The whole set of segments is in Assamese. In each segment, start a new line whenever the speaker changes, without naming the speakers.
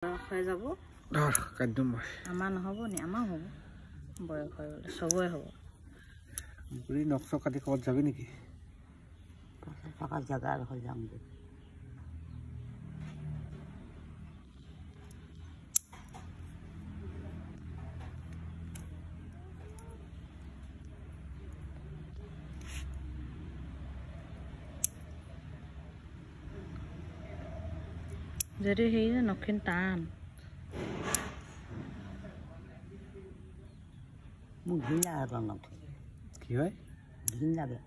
বয়স হৈ যাব।
ধৰ কাটি দিম মই।
আমাৰ নহ'ব নি? আমাৰ হ'ব, বয়স হৈ গ'লে চবৰে হ'ব।
বুঢ়ী নখ চখ কাটি ক'ৰবাত যাবি নেকি?
পইচা থকা জেগা এডোখৰ যামগৈ।
যদি হেৰি যে নখখিনি টান।
মোৰ ঘিণ লাগে আকৌ নখ।
কি হয়?
ঘিণ লাগে।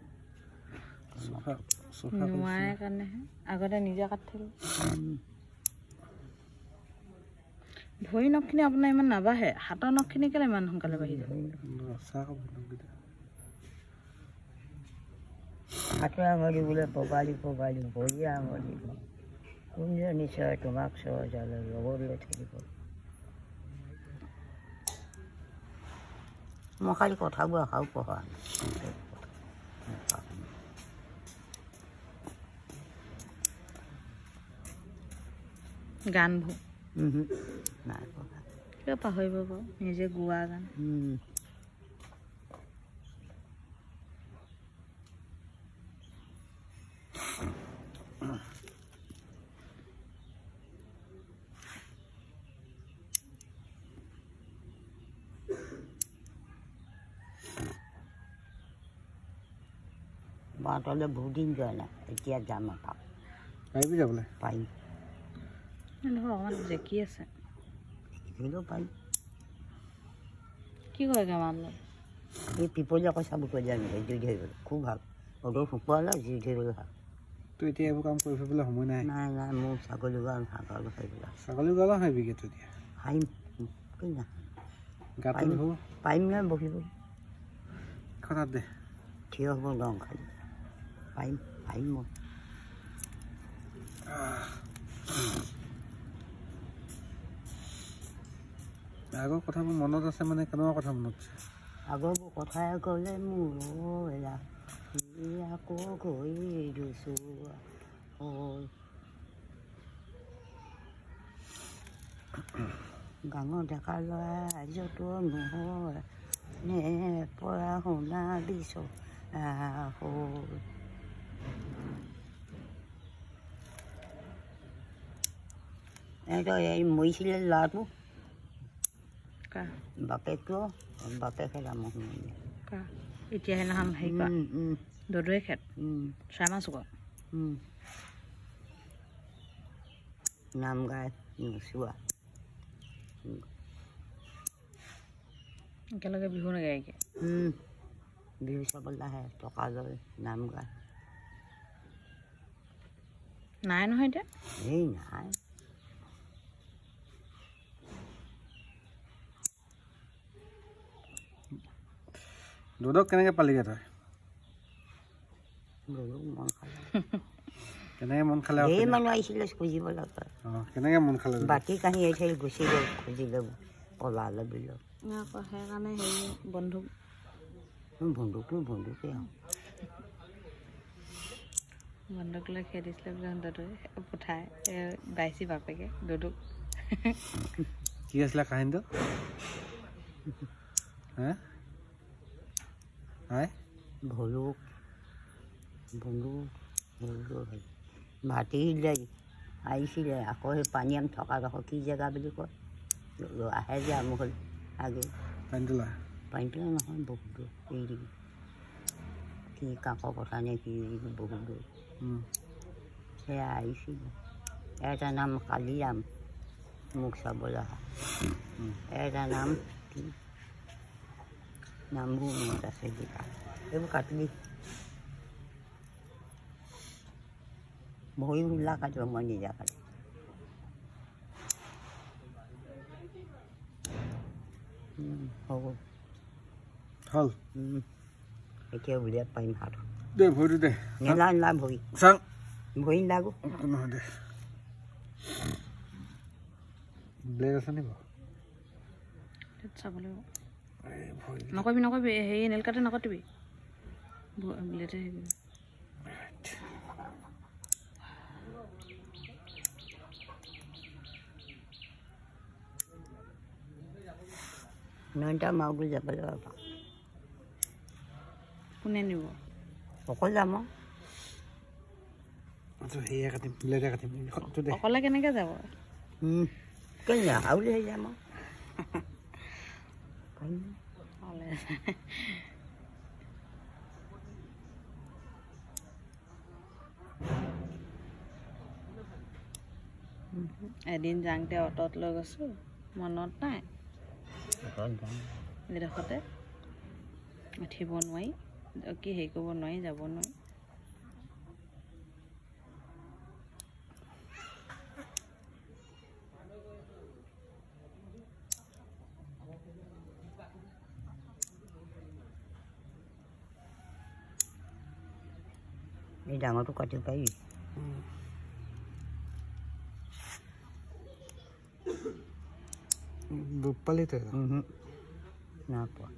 চফা চফা।
নোৱাৰে কাৰণেহে, আগতে নিজে কাটি থাকিব। ভৰি নখখিনি আপোনাৰ ইমান নাবাঢ়ে, হাতৰ নখখিনি কেলে ইমান সোনকালে বাঢ়ি যায়?
চাহ খাব নখকেইটা।
হাতৰ আঙুলি বোলে পবালি পবালি, ভৰি আঙুলি কোনজনী চৰাই তোমাক চৰাই যালে লগত লৈ থাকিব। মই খালি কথাবোৰ এষাৰো পঢ়া নাই।
গানবোৰ
নাই পঢ়া।
কিয় পাহৰিব বাৰু নিজে গোৱা গান?
বাটলৈ বহুত দিন যোৱা নাই, এতিয়া যাম এপাক।
পাৰিবি যাবলৈ?
পাৰিম।
নহয়, অকণমান জেকি আছে।
দেখিলেও পাৰিম।
কি কৰে মানুহ?
এই পিপলি আকৌ চাবুকলি আনিলে জুই ধৰিবলৈ খুব ভাল। ৰ'দত শুকুৱালে জুই ধৰিবলৈ ভাল।
তই এতিয়া এইবোৰ কাম কৰি ফুৰিবলৈ সময় নাই।
নাই নাই, মোৰ ছাগলী গঁৰাল হাঁহ গঁৰাল সাৰিবলৈ আছে।
ছাগলী গঁৰালো সাৰিবিগৈ তই এতিয়া?
সাৰিম, কেলৈ নাসাৰিম?
গাটো
পাৰিম।
ধু।
পাৰিম নহয় বহি বহি।
খনাত দে।
থিয় হ'ব নোৱাৰোঁ খালি। পাৰিম, পাৰিম মই।
আগৰ কথাবোৰ মনত আছে মানে কেনেকুৱা কথা মনত আছে?
আগৰবোৰ কথাই ক'লে মোৰ এলা আকৌ গৈ দুচোৱা হ'ল। গাঁৱৰ ডেকা ল'ৰা য'ত নহয় নে পঢ়া শুনা বিচৰা হ'ল। সিহঁতৰ এই মৰিছিলে ল'ৰাটো।
কা?
বাপেকটো বাপেকে দামৰ শুনিলে।
কা? এতিয়া সেইদিনাখন হেৰি কৰা দদৈ খেত চাইমা চুকৰ
নাম গাই নোচোৱা।
একেলগে বিহু নাগায়?
বিহু চাবলৈ আহে, টকা লয়, নাম গায়।
নাই নহয় এতিয়া।
এই নাই।
দদক কেনেকৈ পালিগৈ তই?
গ'লো মন খালে।
কেনেকৈ মন খালে?
ঢেৰ মানুহ আহিছিলে খুজিবলৈ।
অঁ, কেনেকৈ মন খালে?
বাতি কাঁহী এৰি থৈ গুচি গ'ল, খুজিলে পলালে বিলত।
আকৌ সেইকাৰণে হেৰি বন্ধুক।
বন্ধুকটো বন্ধুকেই আৰু।
বন্ধুক লৈ খেদিছিলে বোলে দদৈ পঠাই বাইচি বাপেকে দদুক।
কি আছিলে কাহিনীটো? হে হাই।
ভলুক বন্দুক সেইবোৰ ভাতি আহিছিলে আকৌ সেই পানীআম থকা ডোখৰ কি জেগা বুলি কয়, আহে যে আমুকলৈ আগে।
পানীতোলা?
পানীতোলা নহয়, বহুত দূৰ। এই কি কাষৰ কথা নে কি, বহুত দূৰ। সেয়া আহিছিলে। এটা নাম কালিৰাম, মোক চাবলৈ অহা। এটা নাম কি, নামবোৰ মনত আছে দুটা। এইবোৰ কাটিলি ভৰি বোলা কাটিব, মই নিজে কাটিম। হ'ব।
হ'ল।
এতিয়া উলিয়াব পাৰিম হাত।
দে ভৰিটো দে।
নেলা নেলা ভৰি।
চাং।
ভৰি নালাগো।
নহয় দে। ব্লেড আছে নি বাৰু?
চাব লাগিব। নকৰিবি নকৰিবি, হেৰি নেল কাটে নকাটিবি, ব্লেডে হেৰি কৰিবি।
নয়নতা মাক যাব লাগিব।
কোনে নিব?
অকল যাম।
অকলে কেনেকে যাব?
কেনে হাউলি যাম।
এদিন যাওঁতে অটত লৈ গৈছোঁ, মনত নাই। এইডোখৰতে উঠিব নোৱাৰি, কি হেৰি কৰিব নোৱাৰি, যাব নোৱাৰি।
এই ডাঙৰটো কাটিব পাৰি।
দুখ পালি তই?
নাই পোৱা।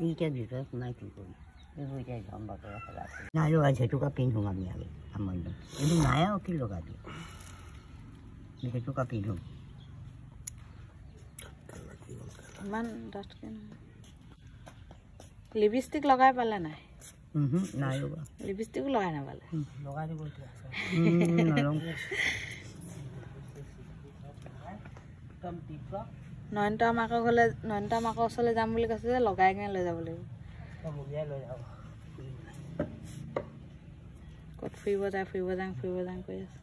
এতিয়া ভিতৰত সোমাই কি কৰিম? এইবোৰ এতিয়া যাম বাটৰে সদায় নাই লগা, জেতুকা পিন্ধো আমি আৰু আমাৰ এইবোৰ নাই আৰু কি লগাবি, জেতুকা পিন্ধো।
ইমান ডাঠকে নহয়। লিপষ্টিক লগাই পালে নাই?
নাই লগোৱা।
লিপষ্টিকো লগাই নাপালে?
লগাই দিব এতিয়া।
নয়নতা মাকৰ ঘৰলৈ, নয়নতা মাকৰ ওচৰলৈ যাম বুলি কৈছে যে, লগাই কিনে লৈ যাব লাগিব। ক'ত ফুৰিব যায়, ফুৰিব যাওঁ ফুৰিব যাওঁ কৰি আছে।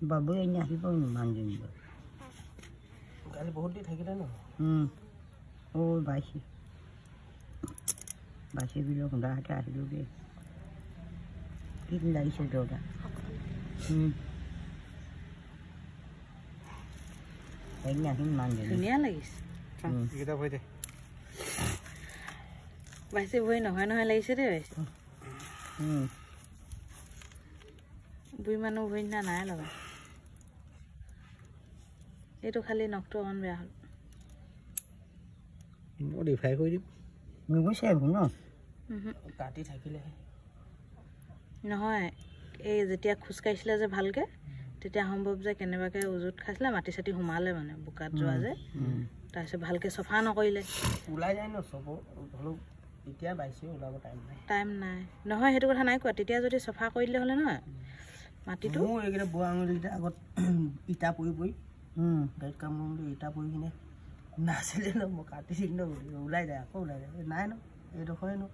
বাবু এনে আহিব ইমান দিন
কালি বহুত দিন থাকিলে ন?
অ' বাইছি বাইছি বিলো খুন্দাহাতে আহিলোগৈ। কি লাগিছে দেউতা?
ধুনীয়া লাগিছে। বাইছি ভৰি নহয় নহয় লাগিছে দেই। বাইছি বুঢ়ী মানুহ ভৰি নিচিনা নাই লগা। এইটো খালি নখটো অকণ বেয়া হ'ল।
মডিফাই কৰি দিম।
নুগুচে এইবোৰ ন?
কাটি থাকিলেহে
নহয়। এই যেতিয়া খোজকাঢ়িছিলে যে ভালকে, তেতিয়া সম্ভৱ যে কেনেবাকৈ উজুত খাইছিলে, মাটি চাটি সোমালে মানে বোকাত যোৱা যে, তাৰপিছত ভালকে চফা নকৰিলে
ওলাই যায় ন চব। হ'লেও এতিয়া বাইছে ওলাব টাইম নাই।
টাইম নাই নহয়, সেইটো কথা নাই কোৱা। তেতিয়া যদি চফা কৰি দিলে হ'লে নহয় মাটিটো।
মোৰ এইকেইটা বুঢ়া আঙুলিকেইটা আগত ইটা পৰি পৰি গাড়ীত কাম কৰোঁতে ইটা পৰি কিনে নাছিলে ন, মই কাটি দিম ন, ওলাই যায় আকৌ ওলাই যায়। নাই ন এইডোখৰে ন,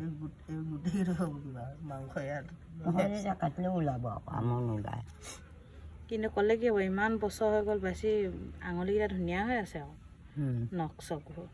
এই গোটেইকেইডোখৰ কিবা মাংস ইয়াত
কাটিলেও ওলাব আকৌ, আমাৰ নোলায়।
কিন্তু ক'লে কি হ'ব, ইমান বছৰ হৈ গ'ল, বেছি আঙুলিকেইটা ধুনীয়া হৈ আছে আৰু নখ চকবোৰ।